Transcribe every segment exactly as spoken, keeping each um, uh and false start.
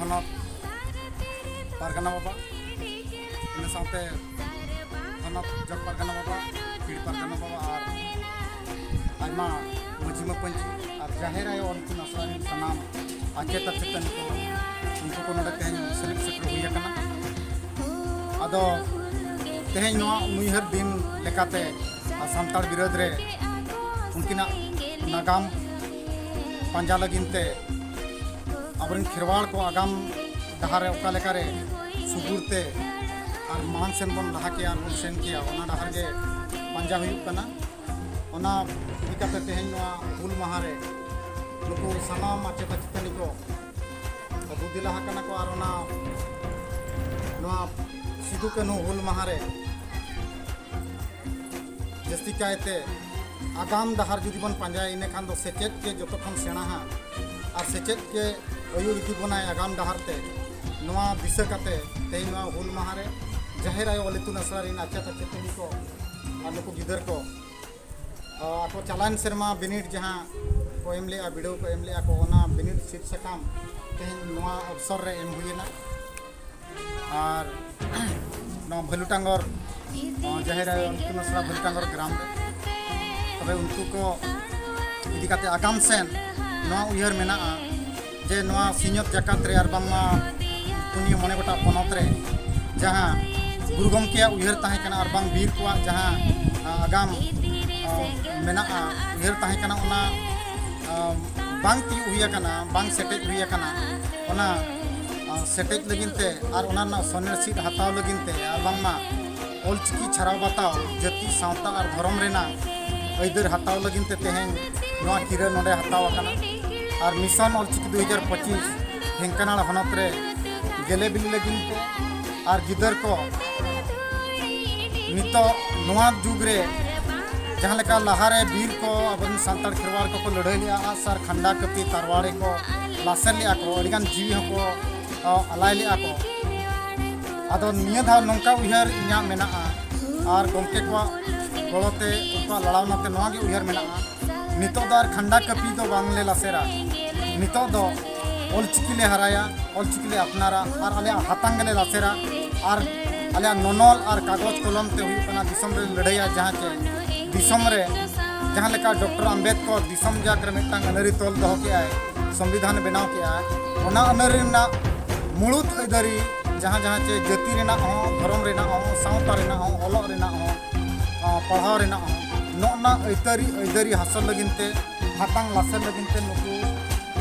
ᱦᱚᱱᱚᱛ ᱯᱟᱨᱜᱟᱱᱟ ᱵᱟᱵᱟ, ᱤᱱᱟᱹ ᱥᱟᱶᱛᱮ ᱦᱚᱱᱚᱛ ᱡᱚᱜᱽ ᱯᱟᱨᱜᱟᱱᱟ ᱵᱟᱵᱟ, ᱯᱤᱲ ᱯᱟᱨᱜᱟᱱᱟ ᱵᱟᱵᱟ ᱟᱨ ᱟᱭᱢᱟ ᱢᱟᱹᱡᱷᱤ ᱢᱟᱯᱟᱹᱡᱷᱤ ᱟᱨ ᱡᱟᱦᱮᱨ ᱟᱭᱳ ᱚᱞ ᱤᱛᱩᱱ ᱟᱥᱲᱟ ᱨᱮᱱ ᱥᱟᱱᱟᱢ ᱟᱪᱮᱛ ᱟᱪᱮᱛᱟᱹᱱᱤ ᱠᱚ, ᱩᱱᱠᱩ ᱠᱚ ᱱᱚᱰᱮ ᱛᱮᱦᱮᱧ ᱥᱮᱞᱮᱫ ᱥᱮᱴᱮᱨ ᱦᱩᱭ ᱟᱠᱟᱱᱟ᱾ ᱟᱫᱚ ᱛᱮᱦᱮᱧ ᱱᱚᱣᱟ ᱩᱱᱩᱭᱦᱟᱹᱨ ᱫᱤᱱ ᱞᱮᱠᱟᱛᱮ ᱟᱨ ᱥᱟᱱᱛᱟᱲ ᱵᱤᱨᱟᱹᱫ ᱨᱮ ᱩᱱᱠᱤᱱᱟᱜ ᱱᱟᱜᱟᱢ ᱯᱟᱸᱡᱟ ᱞᱟᱹᱜᱤᱫ ᱛᱮ ᱟᱵᱚᱨᱮᱱ ᱠᱷᱮᱨᱣᱟᱲ ᱠᱚ ᱟᱜᱟᱢ ᱰᱟᱦᱟᱨ ᱨᱮ ᱚᱠᱟ ᱞᱮᱠᱟᱨᱮ ᱥᱩᱜᱩᱲ ᱛᱮ ᱟᱨ ᱢᱟᱲᱟᱝ ᱥᱮᱱ ᱵᱚᱱ ᱞᱟᱦᱟ ᱠᱮᱭᱟ ᱟᱨ ᱵᱚᱱ ᱥᱮᱱ ᱠᱮᱭᱟ, ᱚᱱᱟ ᱰᱟᱦᱟᱨ ᱜᱮ ᱯᱟᱸᱡᱟ ᱦᱩᱭᱩᱜ ᱠᱟᱱᱟ᱾ ᱚᱱᱟ ᱤᱫᱤ ᱠᱟᱛᱮ ᱛᱮᱦᱮᱧ ᱱᱚᱣᱟ ᱦᱩᱞ ᱢᱟᱦᱟ ᱨᱮ ᱱᱩᱠᱩ ᱥᱟᱱᱟᱢ ᱟᱪᱮᱛ ᱟᱪᱮᱛᱟᱹᱱᱤ ᱠᱚ ᱫᱩ ᱫᱮᱞᱟ ᱟᱠᱟᱱᱟ ᱠᱚ ᱟᱨ ᱚᱱᱟ ᱱᱚᱣᱟ ᱥᱤᱫᱩ ᱠᱟᱹᱱᱦᱩ ᱦᱩᱞ ᱢᱟᱦᱟ ᱨᱮ ᱡᱟᱹᱥᱛᱤ ᱠᱟᱭᱛᱮ ᱟᱜᱟᱢ ᱰᱟᱦᱟᱨ ᱡᱩᱫᱤ ᱵᱚᱱ ᱯᱟᱸᱡᱟᱭᱟ, ᱤᱱᱟᱹᱠᱷᱟᱱ ᱫᱚ ᱥᱮᱪᱮᱫ ᱜᱮ ᱡᱚᱛᱚ ᱠᱷᱚᱱ ᱥᱮᱬᱟᱦᱟ ᱟᱨ ᱥᱮᱪᱮᱫ ᱜᱮ ᱟᱹᱭᱩᱨ ᱤᱫᱤ ᱵᱚᱱᱟᱭ ᱟᱜᱟᱢ ᱰᱟᱦᱟᱨ ᱛᱮ᱾ ᱱᱚᱣᱟ ᱫᱤᱥᱟᱹ ᱠᱟᱛᱮ ᱛᱮᱦᱮᱧ ᱱᱚᱣᱟ ᱦᱩᱞ ᱢᱟᱦᱟ ᱨᱮ ᱡᱟᱦᱮᱨ ᱟᱭᱳ ᱚᱞ ᱤᱛᱩᱱ ᱟᱥᱲᱟ ᱨᱮᱱ ᱟᱪᱮᱛ ᱟᱪᱮᱛᱟᱹᱱᱤ ᱠᱚ ᱟᱨ ᱱᱩᱠᱩ ᱜᱤᱫᱟᱹᱨ ᱠᱚ, ᱟ, ᱟᱠᱚ ᱪᱟᱞᱟᱣᱮᱱ ᱥᱮᱨᱢᱟ ᱵᱤᱱᱤᱰ ᱡᱟᱦᱟᱸ ᱠᱚ ᱮᱢ ᱞᱮᱜᱼᱟ, ᱵᱤᱰᱟᱹᱣ ᱠᱚ ᱮᱢ ᱞᱮᱜᱼᱟ ᱠᱚ, ᱚᱱᱟ ᱵᱤᱱᱤᱰ ᱥᱤᱫ ᱥᱟᱠᱟᱢ ᱛᱮᱦᱮᱧ ᱱᱚᱣᱟ ᱚᱵᱥᱚᱨ ᱨᱮ ᱮᱢ ᱦᱩᱭᱮᱱᱟ᱾ ᱟᱨ ᱱᱚᱣᱟ ᱵᱷᱟᱹᱞᱩ ᱴᱟᱸᱜᱚᱨ, ᱱᱚᱣᱟ ᱡᱟᱦᱮᱨ ᱟᱭᱳ ᱤᱛᱩᱱ ᱟᱥᱲᱟ ᱵᱷᱟᱹᱞᱩ ᱴᱟᱸᱜᱚᱨ ᱜᱨᱟᱢ ᱨᱮ, ᱛᱚᱵᱮ ᱩᱱᱠᱩ ᱠᱚ ᱤᱫᱤ ᱠᱟᱛᱮ ᱟᱜᱟᱢ ᱥᱮᱱ ᱱᱚᱣᱟ ᱩᱭᱦᱟᱹᱨ ᱢᱮᱱᱟᱜᱼᱟ ᱡᱮ ᱱᱚᱣᱟ ᱥᱤᱧᱚᱛ ᱡᱟᱠᱟᱛ ᱨᱮ ᱟᱨ ᱵᱟᱝᱢᱟ ᱯᱩᱱᱭᱟᱹ ᱢᱚᱬᱮ ᱜᱚᱴᱟᱝ ᱯᱚᱱᱚᱛ ᱨᱮ ᱡᱟᱦᱟᱸ ᱜᱩᱨᱩ ᱜᱚᱢᱠᱮᱭᱟᱜ ᱩᱭᱦᱟᱹᱨ ᱛᱟᱦᱮᱸ ᱠᱟᱱᱟ ᱟᱨ ᱵᱟᱝ ᱵᱤᱨ ᱠᱚᱣᱟᱜ ᱡᱟᱦᱟᱸ, ᱟ, ᱟᱜᱟᱢ, ᱟ, ᱢᱮᱱᱟᱜᱼᱟ, ᱩᱭᱦᱟᱹᱨ ᱛᱟᱦᱮᱸ ᱠᱟᱱᱟ, ᱚᱱᱟ, ᱟ, ᱵᱟᱝ ᱛᱤᱭᱳᱜ ᱦᱩᱭ ᱟᱠᱟᱱᱟ, ᱵᱟᱝ ᱥᱮᱴᱮᱡ ᱦᱩᱭ ᱟᱠᱟᱱᱟ, ᱚᱱᱟ, ᱟ, ᱥᱮᱴᱮᱡ ᱞᱟᱹᱜᱤᱫ ᱛᱮ ᱟᱨ ᱚᱱᱟ ᱨᱮᱱᱟᱜ ᱥᱚᱱᱮᱨ ᱥᱤᱫ ᱦᱟᱛᱟᱣ ᱞᱟᱹᱜᱤᱫ ᱛᱮ ᱟᱨ ᱵᱟᱝᱢᱟ ᱚᱞᱪᱤᱠᱤ ᱪᱷᱟᱨᱟᱣ ᱵᱟᱛᱟᱣ, ᱡᱟᱹᱛᱤ, ᱥᱟᱶᱛᱟ ᱟᱨ ᱫᱷᱚᱨᱚᱢ ᱨᱮᱱᱟᱜ ᱟᱹᱭᱫᱟᱹᱨ ᱦᱟᱛᱟᱣ ᱞᱟᱹᱜᱤᱫ ᱛᱮ ᱛᱮᱦᱮᱧ ᱱᱚᱣᱟ ᱠᱤᱨᱟᱹ ᱱᱚᱰᱮ ᱦᱟᱛᱟᱣ ᱟᱠᱟᱱᱟ᱾ ᱟᱨ ᱢᱤᱥᱚᱱ ᱚᱞᱪᱤᱠᱤ ᱫᱩ ᱦᱟᱡᱟᱨ ᱯᱚᱸᱪᱤᱥ ᱰᱷᱮᱝᱠᱟᱱᱟᱲ ᱦᱚᱱᱚᱛ ᱨᱮ ᱜᱮᱞᱮ ᱵᱤᱞᱤ ᱞᱟᱹᱜᱤᱫ ᱛᱮ ᱟᱨ ᱜᱤᱫᱟᱹᱨ ᱠᱚ ᱱᱤᱛᱚᱜ ᱱᱚᱣᱟ ᱡᱩᱜᱽ ᱨᱮ ᱡᱟᱦᱟᱸ ᱞᱮᱠᱟ ᱞᱟᱦᱟᱨᱮ ᱵᱤᱨ ᱠᱚ ᱟᱵᱚᱨᱮᱱ ᱥᱟᱱᱛᱟᱲ ᱠᱷᱮᱨᱣᱟᱲ ᱠᱚᱠᱚ ᱞᱟᱹᱲᱦᱟᱹᱭ ᱞᱮᱜᱼᱟ, ᱟᱜᱼᱥᱟᱨ, ᱠᱷᱟᱱᱰᱟ, ᱠᱟᱹᱯᱤ, ᱛᱟᱨᱣᱟᱲᱤ ᱠᱚ ᱞᱟᱥᱮᱨ ᱞᱮᱜᱼᱟ ᱠᱚ, ᱟᱹᱰᱤᱜᱟᱱ ᱡᱤᱣᱤ ᱦᱚᱸᱠᱚ, ᱚ, ᱟᱞᱟᱭ ᱞᱮᱜᱼᱟ ᱠᱚ᱾ ᱟᱫᱚ ᱱᱤᱭᱟᱹ ᱫᱷᱟᱣ ᱱᱚᱝᱠᱟ ᱩᱭᱦᱟᱹᱨ ᱤᱧᱟᱹᱜ ᱢᱮᱱᱟᱜᱼᱟ ᱟᱨ ᱜᱚᱢᱠᱮ ᱠᱚᱣᱟᱜ ᱜᱚᱲᱚᱛᱮ, ᱩᱱᱠᱩᱣᱟᱜ ᱞᱟᱲᱟᱣᱱᱟ ᱛᱮ ᱱᱚᱣᱟ ᱜᱮ ᱩᱭᱦᱟᱹᱨ ᱢᱮᱱᱟᱜᱼᱟ, ᱱᱤᱛᱚᱜ ᱫᱚ ᱟᱨ ᱠᱷᱟᱱᱰᱟ ᱠᱟᱹᱯᱤ ᱫᱚ ᱵᱟᱝᱞᱮ ᱞᱟᱥᱮᱨᱟ᱾ ᱱᱤᱛᱚᱜ ᱫᱚ ᱚᱞᱪᱤᱠᱤ ᱞᱮ ᱦᱟᱨᱟᱭᱟ, ᱚᱞᱪᱤᱠᱤ ᱞᱮ ᱟᱯᱱᱟᱨᱟ ᱟᱨ ᱟᱞᱮᱭᱟᱜ ᱦᱟᱛᱟᱝ ᱜᱮᱞᱮ ᱞᱟᱥᱮᱨᱟ᱾ ᱟᱨ ᱟᱞᱮᱭᱟᱜ ᱱᱚᱱᱚᱞ ᱟᱨ ᱠᱟᱜᱚᱡᱽ ᱠᱚᱞᱚᱢ ᱛᱮ ᱦᱩᱭᱩᱜ ᱠᱟᱱᱟ ᱫᱤᱥᱚᱢ ᱨᱮ ᱞᱟᱹᱲᱦᱟᱹᱭᱟ, ᱡᱟᱦᱟᱸ ᱪᱮ ᱫᱤᱥᱚᱢ ᱨᱮ ᱡᱟᱦᱟᱸ ᱞᱮᱠᱟ ᱰᱚᱠᱴᱚᱨ ᱟᱢᱵᱮᱫᱠᱚᱨ ᱫᱤᱥᱚᱢ ᱡᱟᱠ ᱨᱮ ᱢᱤᱫᱴᱟᱝ ᱟᱹᱱᱟᱹᱨᱤ ᱛᱚᱞ ᱫᱚᱦᱚ ᱠᱮᱜᱼᱟᱭ, ᱥᱚᱝᱵᱤᱫᱷᱟᱱ ᱵᱮᱱᱟᱣ ᱠᱮᱜᱼᱟᱭ, ᱚᱱᱟ ᱟᱹᱱᱟᱹᱨᱤ ᱨᱮᱱᱟᱜ ᱢᱩᱲᱩᱫ ᱟᱹᱭᱫᱟᱹᱨᱤ ᱡᱟᱦᱟᱸ ᱡᱟᱦᱟᱸ ᱪᱮ ᱡᱟᱹᱛᱤ ᱨᱮᱱᱟᱜ ᱦᱚᱸ, ᱫᱷᱚᱨᱚᱢ ᱨᱮᱱᱟᱜ ᱦᱚᱸ, ᱥᱟᱶᱛᱟ ᱨᱮᱱᱟᱜ ᱦᱚᱸ, ᱚᱞᱚᱜ ᱨᱮᱱᱟᱜ ᱦᱚᱸ, ᱟᱸ, ᱯᱟᱲᱦᱟᱣ ᱨᱮᱱᱟᱜ ᱦᱚᱸ, ᱱᱚᱜᱼᱱᱟ ᱟᱹᱭᱫᱟᱹᱨᱤ ᱟᱹᱭᱫᱟᱹᱨᱤ ᱦᱟᱥᱚᱞ ᱞᱟᱹᱜᱤᱫ ᱛᱮ, ᱦᱟᱛᱟᱝ ᱞᱟᱥᱮᱨ ᱞᱟᱹᱜᱤᱫ ᱛᱮ ᱱᱩᱠᱩ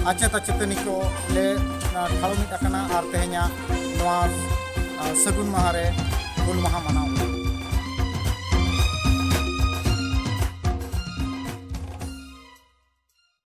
ᱟᱪᱮᱛ ᱟᱪᱮᱛᱟᱹᱱᱤ ᱠᱚ ᱞᱮ, ᱟᱸ, ᱴᱷᱟᱲᱚ ᱢᱤᱫ ᱟᱠᱟᱱᱟ ᱟᱨ ᱛᱮᱦᱮᱧᱟᱜ ᱱᱚᱣᱟ, ᱟᱸ, ᱥᱟᱹᱜᱩᱱ ᱢᱟᱦᱟ ᱨᱮ ᱦᱩᱞ ᱢᱟᱦᱟ ᱢᱟᱱᱟᱣ ᱦᱩᱭᱩᱜ ᱠᱟᱱᱟ᱾